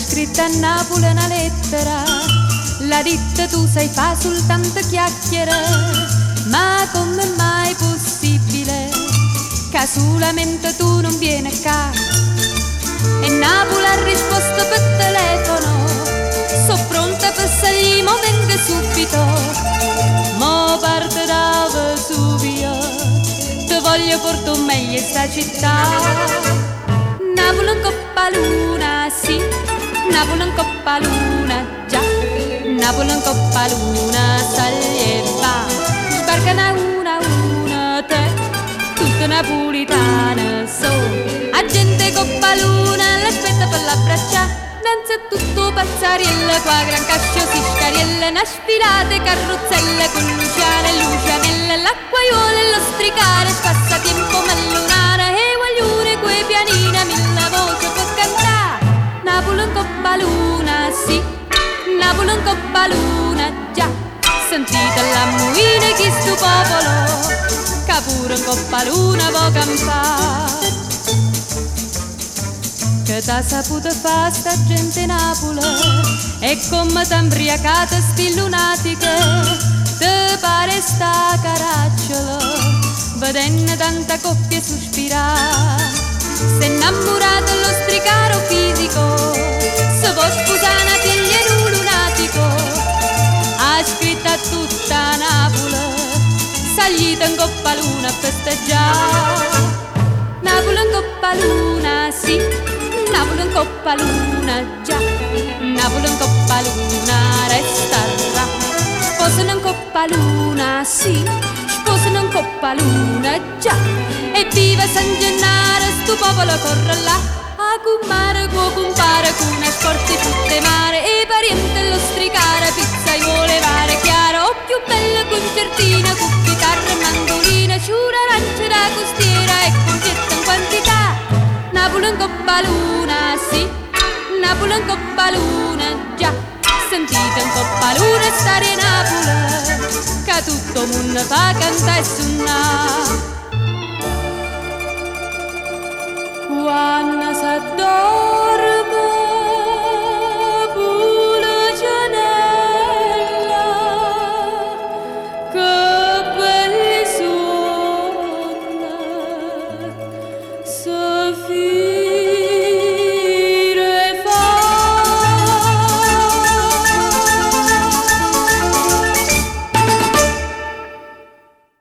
scritto a Napule 'na lettera, l'ha ditto tu sai fa soltanto chiacchiere, ma come mai possibile che solamente tu non vieni qua? E Napule ha risposto per telefono, so pronta per salire, mo vengo subito, mo parte da Vesuvio, te voglio portare meglio sta città. Napoli in coppa luna, sì, Napoli in coppa luna, già, Napoli in coppa luna, saglie e va, sbarca una una te, tutta napolitana so, a gente coppa luna l'aspetta per l'abbracciare. Danza tutto pazzariello, qua gran cascio siscariella, una sfilate carrozzella con Luciana e Lucianella, l'acquaiuola e lo stricare, spassa tempo mellonare, e guaglione quei pianina, mille voce per cantare. Napoli in coppa luna, sì, Napoli in coppa luna, già, sentite la muina chi sto popolo, che pure in coppa luna può campare. Che t'ha saputo fa sta gente Napoli e come t'ha imbriacata sti lunatiche te pare sta caracciola vedendo tanta coppia sospirare s'è innamorata lo stricaro fisico se può sposare una figlia in un lunatico ha scritto a tutta Napoli salita in coppa luna a festeggiare Napoli in coppa luna, sì, Napoli in coppa luna, già, Napoli in coppa luna resterà. Sposano in coppa luna, sì, sposano in coppa luna, già, e viva San Gennaro, sto popolo corre là, a cummare, co compare, con una scorta di tutte mare, e pariente lo stricare, pizzaiuole mare chiaro, oh più bella concertina, con chitarra e mandolina, ciura arancia da costiera e confetto in quantità. Napoli in coppa luna, sì, Napoli in coppa luna, già, sentite in coppa luna stare Napoli, che tutto il mondo fa cantare e suonare. Quando s'addorme Pulcinella, che belli suona, se.